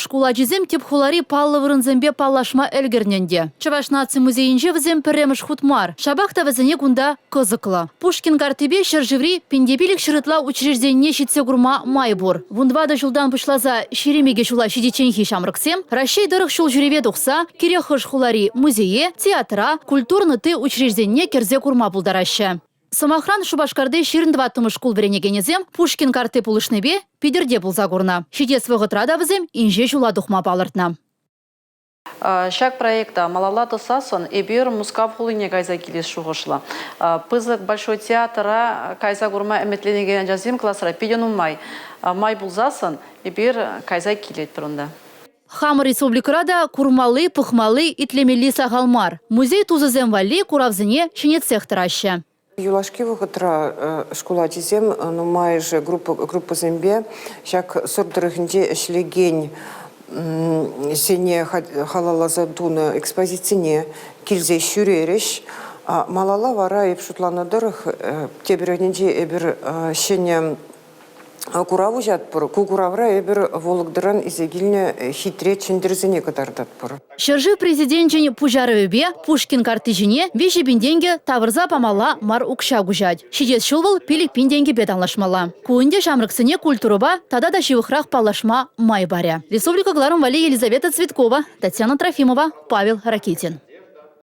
Шкул ачисем тӗп хулари паллӑ вырӑнсемпе паллашма ӗлкӗрнӗ ӗнтӗ. Чӑваш наци музейӗнче вӗсем пӗрремӗш хут мар. Ҫапах та вӗсене кунта кӑсӑклӑ. Пушкин карттипе ҫӗршыври 1500 ытла учрежденине ҫитсе курма май пур. 14 ҫултан пуҫласа 22 ҫула ҫитичченхи ҫамрӑксем Раҫҫей тӑрӑх ҫул ҫӳреве тухса кирек хӑш хулари музее, театра, культурӑн ытти учрежденине кӗрсе курма пултараҫҫӗ. Сӑмахран, Шупашкарти 24-мӗш шкул вӗренекенӗсем Пушкин картти пулӑшнипе Питӗрте пулса курнӑ. Ҫитес вӑхӑтра та вӗсем инҫе ҫула тухма палӑртнӑ. Ҫак проекта малалла тӑсассӑн эпир Мускав хулине кайса килес шухӑшлӑ. Пысӑк Большой театра кайса курма ӗмӗтленекен ачасем класра питӗ нумай. Май пулсассӑн эпир кайса килетпӗр унта. Хамӑр республикӑра та курмалли, пӑхмалли, итлемелли сахал мар. Музей тусӗсем валли куравсене ҫӗнетсех тӑраҫҫӗ. Юлашки вӑхӑтра шкул ачисем нумайӑшӗ группӑсемпе ҫак Сӑр тӑрӑхӗнче ӗҫлекен сене халалласа тунӑ экспозицине килсе ҫӳрерӗҫ. Малалла вара эп шутланӑ тӑрӑх тепӗр эрнинче эпир ҫӗнӗ курав уҫатпӑр. Ку куравра эпир Вологдӑран илсе килнӗ хитре чӗнтӗрсене кӑтартатпӑр. Ҫӗршыв Президенчӗн пуҫарӑвӗпе Пушкин картти ҫине 3 000 тенкӗ тавӑрса памалла мар укҫа куҫать. Ҫитес ҫул вӑл 5 000 тенкӗпе танлашмалла. Ку ӗнтӗ ҫамрӑксене культурӑпа тата та ҫывӑхрах паллашма май парӗ. Республика кӑларӑм валли Елизавета Цветкова, Татьяна Трофимова, Павел Ракитин.